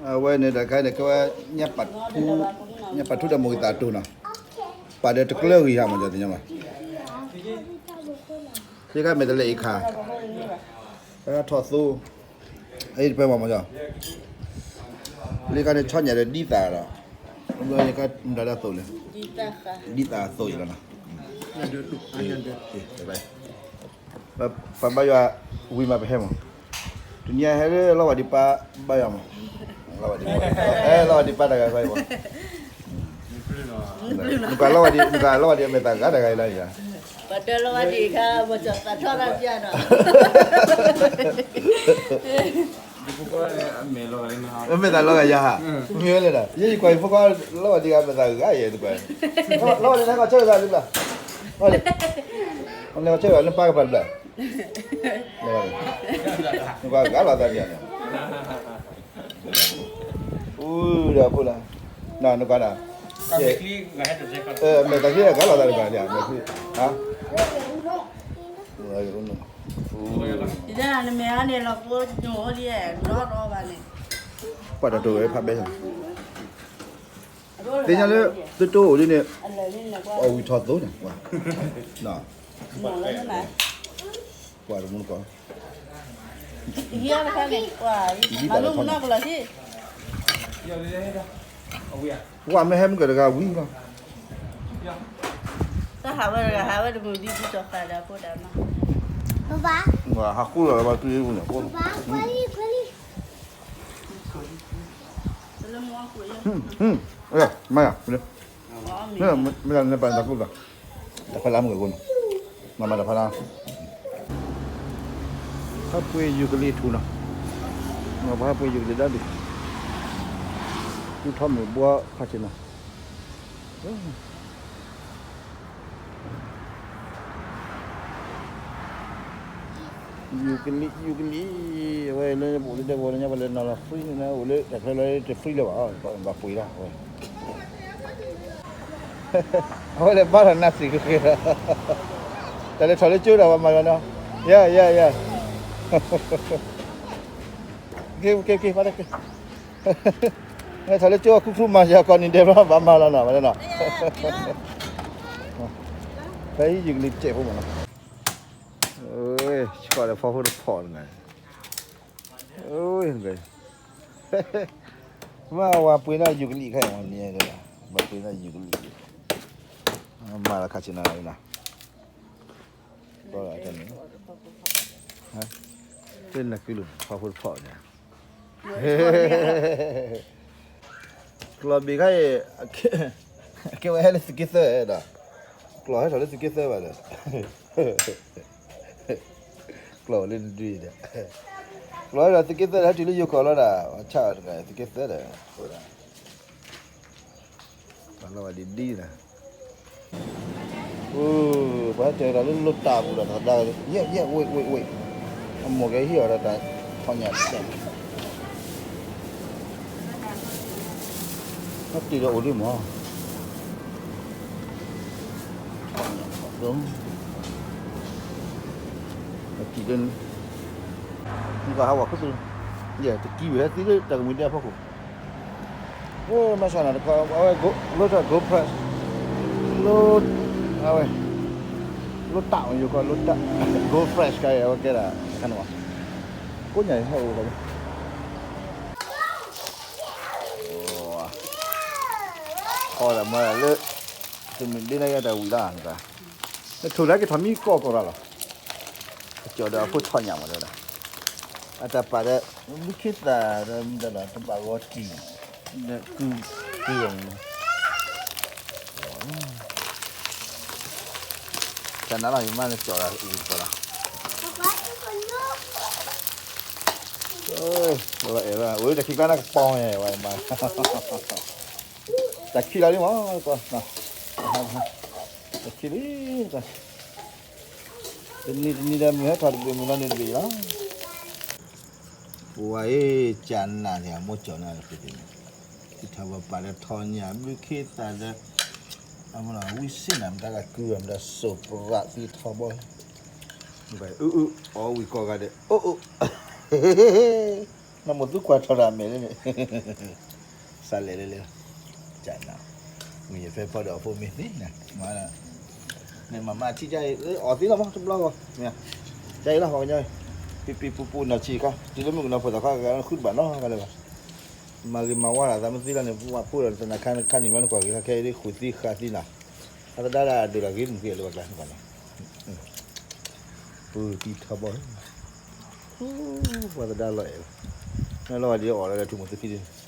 အဝဲန့ၣ်တခါန့ၣ် ကဲဝဲ ညၣ်ပာ်ထူဒီးမိၢ်ဂံၢ်သးတိၤနီၤ, ပာ်ဒီးတကျၢၢ်ဂံၢ်ဟါမး ကညီမး, ယကမဲာ်တလဲအံၤခါ, ထီၣ်သိ, အအံၤတပၢၢ်မးမးကီ, လၢခါန့ၣ်ဆီညၣ်ဒီးဒ်သၣ်ဒီး, ဘျီယကမတၤဒၣ်သိးလဲၣ်, ဒ်သၣ်သိးအံၤလီၤနီၤ. ပဘါယွၤဝံၤမးပဟဲမး, တနံၤအဟဲလၢလီၤဝဲဒံးပၢ်ဘါယွၤမး, လီၤဝဲဒံးပၢ်တဂၤဃီအံၤမး, နကွၢ်လီၤဝဲဒံး နကွၢ်လီၤဝဲဒံးအမဲာ်သၣ်ဂၤတဂၤအံၤလီၤယၤ, ပတဲလီၤဝဲဒံးအခါမ့ၢ်စီၤသးထီၣ်တၢ်ပျၢ်နီၤ အမဲာ်သၣ်လီၤဂာ်ယၤဟး, မ့ၢ်ဝဲလဲၣ်ဒီး ယဲယကွၢ်ယဖိခွါလီၤဝဲဒံးအမဲာ်သၣ်ဂာ်ယဲနကွၢ်, လီၤဝဲဒံးန့ၣ်ကီၢ်ဆၢကသးလံဘျီ, လီၤဝဲဒံး, နကီၢ်ဆၢကသးလၢပၢ်ကပၤတဘျီ, နကွၢ်ဂာ်လီၤသးဒံးန့ၣ်, အူဒီးဖိလၢ, နကွၢ်ဒီး, မဲာ်သၣ်ချံဂာ်လီၤသးတဘျီန့ၣ်, မဲာ်ချံ, နမဲာ်န့ၣ်လီၤကိညိၣ်ဒ်, ပှၤတတိၤဝဲဖးဘဲ, သ့ၣ်ညါလၢ သုတိအိၣ်ဒ်န့ၣ်, အဝံၤထီၣ်သိန့ၣ်, ပှၤတမူတကိး, ပှၤမ့ၢ်ဟဲမုၢ်ကတဂၤဝံၤလီၤ, တၢ်ဟးဝဲတဂၤဟးဝဲတမုာ်ဒ်ဒ်စီၤသးဒီးဖိဒီးမါ, ဟးဃုလီၤလၢပှၤတုၤန့ၣ်, မၤယၤ, မ့ၢ်နပာ်နတၢ်ကူၣ်ဘၣ်, တၢ်ဖဲလၢမုၢ်ကဂိၢ်နီၤ, မၤမၤတၢ်ဖဲလၢ, ဟးပှ့ၤယူၤကလံၤထူနီၤ, ပှၤဟးပှ့ၤယူၤကလံၤဒၣ်ဒံး, ကူထီၣ်မုၢ်ဘှီခါဆ့နီၤ ယူၤကလံၤ ယူၤကလံၤ, အဝဲလၢပအိၣ်လၢဒဲကဝီၤလၢညါပလဲၤနီၤလီၤ free န့ၣ် အိၣ်လၢတၢ်ချၢလီၤတ free လၢၤဘၣ်, ဘၣ်ပှ့ၤလီၤဝဲ, အဝဲလဲၤဘါထီၣ်နါစံးကက့ၤဒီး, တၢ်လဲၤထီၣ်လၢကၠိဒီးပှၤမၤလီၤနီၤ, ယၤ ယၤ ယၤ, က့ၤ က့ၤ က့ၤ ဖးဒၣ်က့ၤ ထီၣ်လၢကၠိ ခူခူမၤစၢၤကီးနံၤဒဲးဘျီ ဘၣ်မၤလီၤနီၤ ဝဲနီၤ, ဖဲအံၤယူၤကလံၤတစဲးဖိမးနီၤ, ဆှီဒီးဖီဖိတဖီၣ်တဂၤ, မ့ၢ်ဝဲပှ့ၤနီၣ်ယူၤကလံၤခဲအံၤမးန့ၣ်, ပှ့ၤနီၣ်ယူၤကလံၤ, မၤလီၤခါဆ့နီၤနီၤ, တနကုလဖီဖိတဖီၣ်န့ၣ် ကျီၢ်ဘ့ၣ်ခါအံၤ, ကဲဝဲဟဲလၢသုးက့သၢဒီး, ကျီၢ်ဟဲထီၣ်လၢသုးက့သၢဘၣ်ဒီး, ကျီၢ်လၢနဒုဒီး, ကျီၢ်ဟဲထီၣ်သုးက့သၢဒီး ဟဲတုၤလၢယိၤကီၢ်လီၤဒီး ပှၤဆၣ်အီၤတဂၤသုးက့သၢဒီး, ပှၤလီၤဝဲဒ်ဒ်ဒီး ပှၤဟဲတဲာ်ဒီးလၢလိၣ်တၢ်ပူၤဒီးတကဒါ, ယဲၢ် ယဲၢ် ဝ့ၢ် ဝ့ၢ် ဝ့ၢ်, အမိၢ်ကဟ့ၣ်အီၤဒီးတၢ်ထီညၣ်တစဲး, ဟဲတ့ၢ်ဒီးအိၣ်ဒ်မး, တံၢ်လၢ, နကဟးဝဲခိၣ်သူ, ယဲၢ်တကံဝံၤဟဲသံလၢတၢ်ကမှံၤဒဲးအဖီခိၣ် မၤဆါနၤတခီ, အဝဲ လိၣ်တၢ် Gold Fresh, လိၣ်, အဝဲ, လိၣ်တၢ်အီၤယိၤကီၢ် လိၣ်တၢ်, Gold Fresh ခါအံၤ အဝဲကဲဒၣ်တခါန့ၣ်ဘၣ်, ကိးညါအံၤဟဲအိၣ်လီၤ, အီၣ်ဒီးမၤလၢ, တမ့ၢ်ဒ့နၤယတၢ်ဝံၤလီၤ, နထိၣ်လၢကထီၣ်မံကီၢ်ကီၢ်ရၣ်လီၤ, ကစီၤဒီးအဖိထီၣ်ညၣ်မးတဲဝဲဒၣ်, အတၢ်ပာ်ဒီး, ဘုခ့သၣ်ဒီးမတၤလီၤ တဘၣ်ဂီၤတံၢ်, ကု, ကု, တၢ်နါလီၤ ယမါနကစီၤဒီးဝံၤတကီၢ်လီၤ, အိၣ်တၢ်ခံကျါန့ၣ်ကပီၤညါဝဲမါ, တၢ်ခံလီၤလံမး, တၢ်ခံလံ, တနံၤတနံၤဒီးမုၢ်ဟဲထီၣ်တဘ့ၣ်မုၢ်လီၤန့ၣ်တဘ့ၣ်လီၤ, ပဝဲအံၤ ကၢ်နၢ်န့ၣ် အမိၢ်ကၠီၣ်န့ၣ်တသ့ၣ်န့ၣ်, ထံထီၣ်ပှၤပာ်လၢထီညၣ် ဘုခ့သၣ်ဒီး, အမ့ၢ်ဝံစ့ၢ်နၤ မတၤဂၤကုၢ် မတၤစိၢ်ပရးသံထီဘီ, အုၣ်အုၣ် အီၣ်ဝံၤကိးဂၤဒဲး အိၣ်အိၣ်, နမိၢ်သူကွၢ်ထီၣ်တၢ်မဲာ်လၢန့ၣ်, စးလဲၤလဲၤလဲၤ, ကနၤ, မုၢ်ယဖဲဖီဒီးအဖိမ့ၢ်သ့နၤ, မၤ, န့ၣ်မၤမၤထံကါအံၤ အီၣ်သ့လီၤမး တဘျီဂီၢ်, ကါအံၤလီၤ ပှၤကညီ, ပံပံပူပူနီၢ်ဆံးခါ တုၤလၢမုၢ်ကနီၤဖိသၣ်ခါ ဃုတဘၣ်နီတဂၤလၢၤဘၣ်, မၤဂ့ၤမၤဝါလီၤ သးမသ့လီၤန့ၣ် ပှၤဖိဒီးသနာ်ခါခါန့ၣ် မ့ၢ်နကွၢ်ဂ့ၤခါခဲအံၤ ဃုသ့ဃာ်သ့နၤ, အသဒါဒၣ်အဒုးလီၤဂ့ၤမုၢ်က့ၤလၢပှၤကျါန့ၣ်ပှၤန့ၣ် ပူၤတံထီဘီ, ပှၤသဒါလီၤအဲၣ်လီၤ, နလီၤဝဲဒ်အီၣ်လီၤလၢထူမိၢ်သုခံ